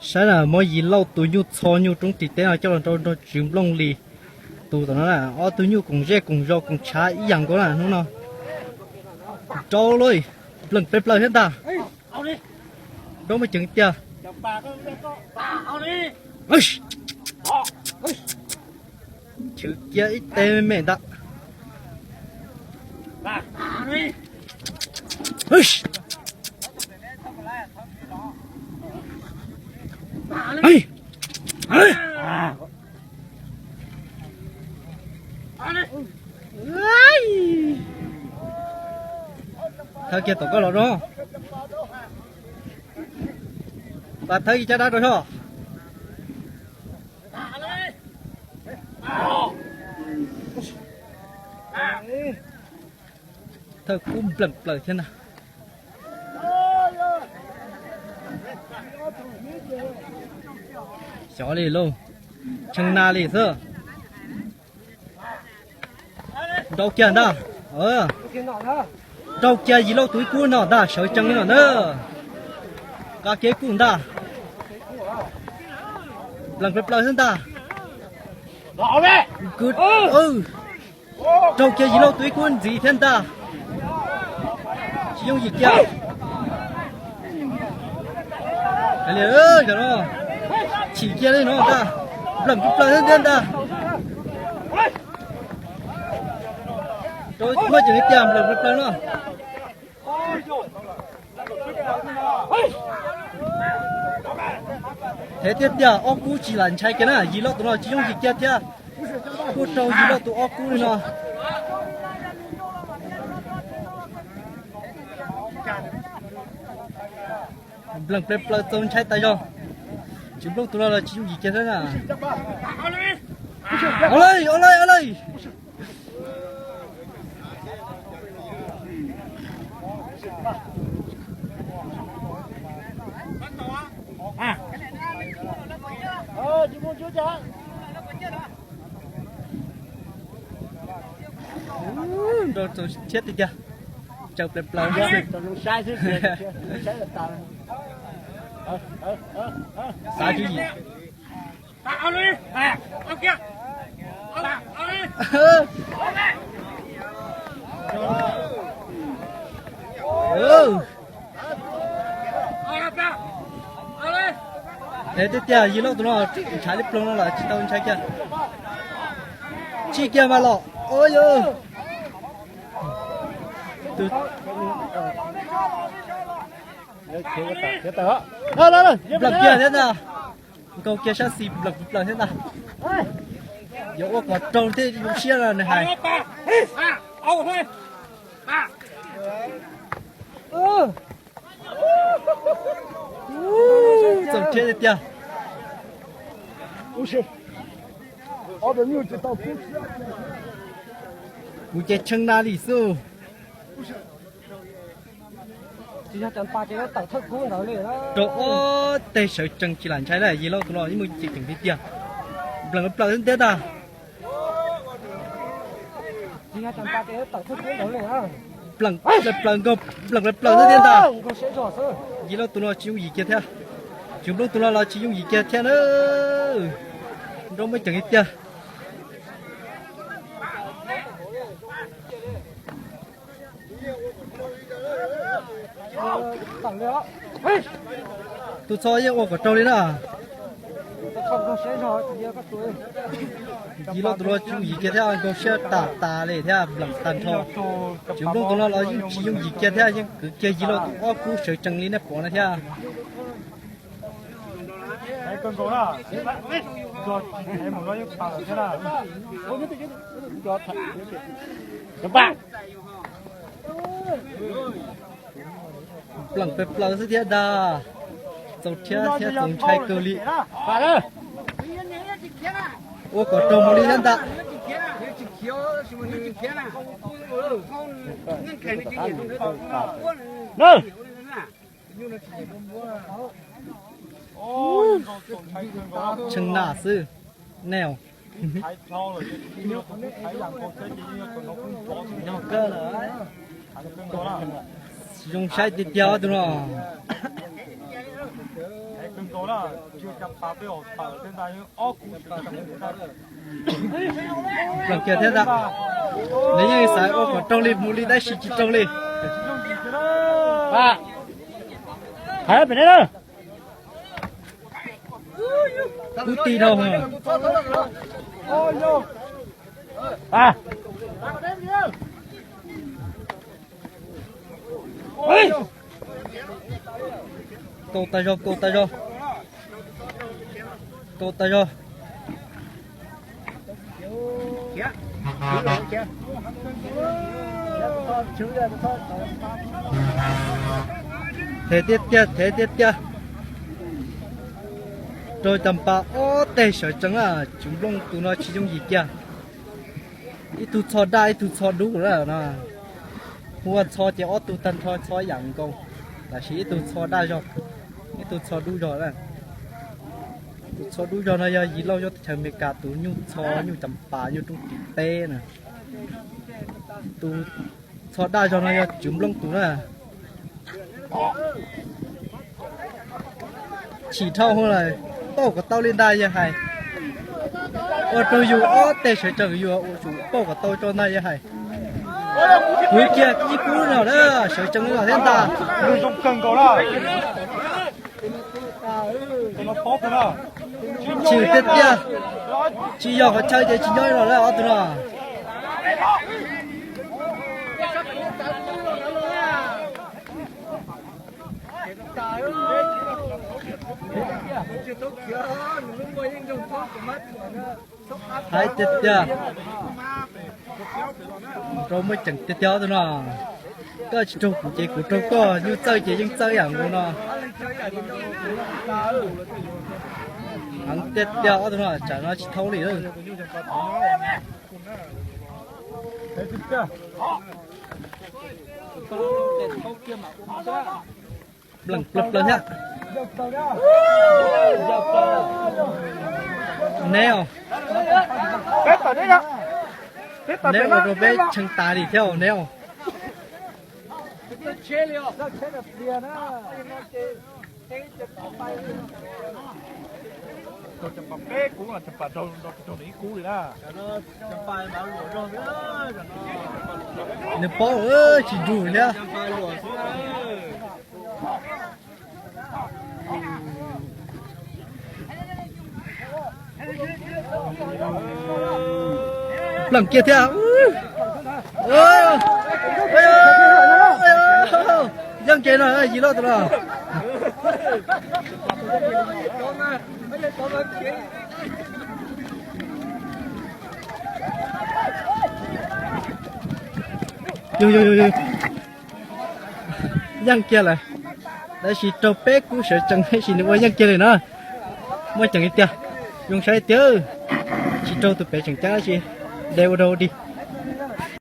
Saib na, muab Yis Lauj tus nyuj txho nyuj roob ris teb no coj los rau nrog Tswv Nplooj Lis tus tom no na, ob tug nyuj koom zej koom zos koom tshav ib yam nkaus na hnub no. Rau lauj, npleem plaws plaws thiab ntag. Rau muaj ceev tiag. Chwv kiag ib teg me me ntag. Thawb kiag tom koj los no. Pas thawb ib caj dab rau soj. Thawj kub npleem plaws thiab na. Xyov li lauj, tshee na li xwb. Nrau kiag ntag. Nrau kiag Yis Lauj tus ib kub no ntag, sawv tsees li no na. Nqa kiag ib kub ntag. Npleem plaws plaws xwb ntag. Nrau kiag Yis Lauj tus ib kub ntxiv thiab ntag. Tsis yooj yim kiag. Li no, chim kiag li no ntag. Npleem plaws thiab ntag. Rau muaj ceem li tiag, npleem plaws plaws no. Heev tiag tiag, ob kub tsis lam ntshai kiag na, Yis Lauj tus no tsis yooj yim kiag thiab. Kuj raug Yis Lauj tus ob kub li no. Npleem plaws plaws txaus ntshai tas zog. Tswv Nplooj tus no los tsis yooj yim kiag thiab na. Au lawm, au lawm, au lawm. Nrau txaus thiab tiag tiag. Tsaws plaws plaws. Xav tswv yim. Heev tiag tiag, Yis Lauj tus no ntshav li ploog no los tsis tau ntshai kiag. Tsis kiag mas los. Npleem kiag thiab ntag. Nkaug kiag sab xis npleem plaws thiab ntag. Yuav ua kom raug thiaj zoo siab no nws hais. Txaus thiab tiag. Kuv ces tshee na li xwb. Rau ob teg sawv tsees tsis lam ntshai na, Yis Lauj tus no ib muaj ceem tiag tiag. Npleem plaws thiab ntag. Npleem plaws plaws nkaug, npleem plaws plaws thiab ntag. Yis Lauj tus no tsis yooj yim kiag thiab. Tswv Nplooj tus no los tsis yooj yim kiag thiab na. Nrau muaj ceem tiag. Tus txho yeej ua kom raug li na. Yis Lauj tus no tsis yooj yim kiag thiab, nkaug siab tas tas li thiab, npleem tag nrho. Tswv Nplooj tus no los yeej tsis yooj yim kiag thiab, yeej kwv kiag Yis Lauj tus ob kub sawv tsees li nej pom no thiab. Npleem plaws plaws xwb thiab ntag. Txaus thiab thiab txaus ntshai kawg li. Ua kom raug mus li thiab ntag. Tshee na xwb. Neo. Zoo saib tiag tiag tus no. Los kiag thiab ntag. Nws yeej xav ua kom raug li mus li tab sis tsis raug li. Hais pem ne na. Kub ti dhau. Kaum tag zog, kaum tag zog, kaum tag zog. Thev tiag tiag, thev tiag tiag. Raug cov pas ob teg sawv tsees na, Tswv Nplooj tus no tsis yooj yim kiag. Ib tug txho daj ib tug txho dub na. Hu ua txho ces ob tug tag nrho txho yam nkaus, tab sis ib tug txho daj zog, ib tug txho dub zog na. Tus txho dub zog no yog Yim Lauj nyob teb chaws Amelikas tus nyuj txho, nyuj cam pas, nyuj rooj tis teb na. Tus txho daj zog no yog Tswv Nplooj tus na. Chim dhau hwv lawm, pauj kom tau li ntag yawg hais. Ua rau yus ob teg sawv tsees yus ua tsum pauj kom tau tso ntag yawg hais. Kwv kiag ib kub no na, sawv tsees los thiab ntag. Chim tiag tiag, tsis yog qhov chaw ces tsis nyob li los lawm ob tug no. Hais tiag tiag, rau muaj ceem tiag tiag ob tug no. Koj tsis raug kuv ces kuv raug koj, nyuj txawj ces yeej txawj yam nkaus no. Heev tiag tiag ob tug no, tsam no tsis thaub li. Plees plaws plaws thiab. Neb os, neb ua rau peb tshee tas li thiab neb os. Nws paub tsis nrug thiab. Plees kiag thiab. Yeej kev no Yim Lauj tus no. Yog, yog, yog, yog. Yeej kiag lawm. Tab sis raug peb kub sawv tsees tab sis nws ua yeej kiag li no. Muaj ceem li tiag. Zoo saib tiag. Tsis raug tus pem tseem ceeb tab sis de ua rau dig.